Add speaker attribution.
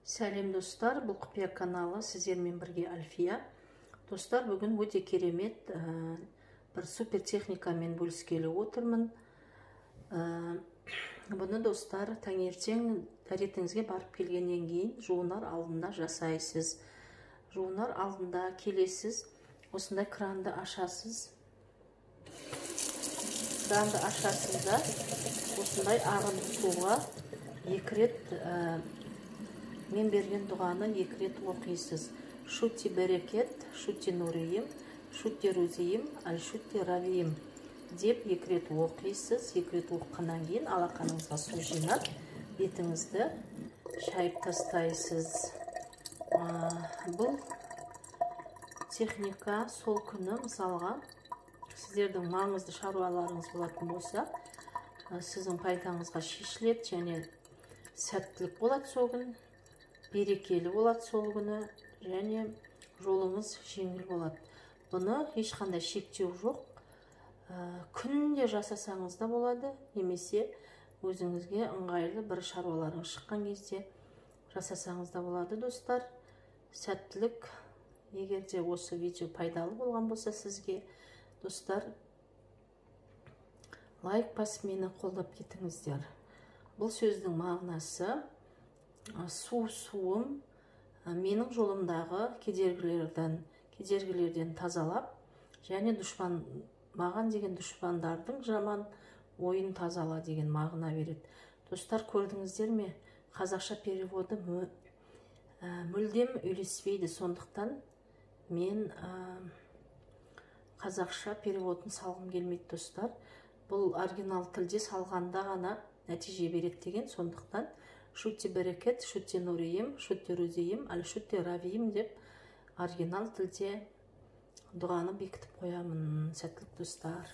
Speaker 1: Сәлем, достар! Бұл Құпия каналы, сіздермен бірге Альфия. Достар, бүгін өте керемет бір супер техникамен бөліскелі отырмын. Бұны, достар, таңертең дәретіңізге барып келгеннен кейін жуынар алдында жасайсыз. Жуынар алдында келесіз, осындай кранды ашасыз. Кранды ашасыз да, осындай ағын суға екі рет мен берген дұғаны екі рет оқисыз. Шути берекет, шути нуриим, шути рузиим, аль шути равиим деп екі рет оқисыз. Екі рет оқығаннан кейін алақаныңызға су жинап, бетіңізді шайып тастайсыз. Бұл техника сол күні, мысалға, сіздердің маңызды шаруаларыңыз болатын болса, сіздің пайдаңызға шешіледі және сәттілік болады сол күн, берекелі болады сол күні және жолыңыз жеңіл болады. Бұны ешқандай шектеу жоқ, күнде жасасаңыз да болады немесе өзіңізге ыңғайлы бір шаруаларыңыз шыққан кезде жасасаңыз да болады. Достар, сәттілік! Егер де осы видео пайдалы болған болса сізге, достар, лайк басып, мені қолдап кетіңіздер. Бұл сөздің мағынасы: су, суым, менің жолымдағы кедергілерден тазалап және дұшпан, маған деген дұшпандардың жаман ойын тазала деген мағына береді. Достар, көрдіңіздер ме, қазақша переводы мүлдем үйлеспейді, сондықтан мен қазақша переводын салғым келмейді. Достар, бұл оригинал тілде салғанда ғана нәтиже береді деген. Сондықтан шути берекет, шути нуриим, шути рузиим, аль шути равиим деп оригинал тілде дұғаны бекітіп қоямын. Сәттілік, достар!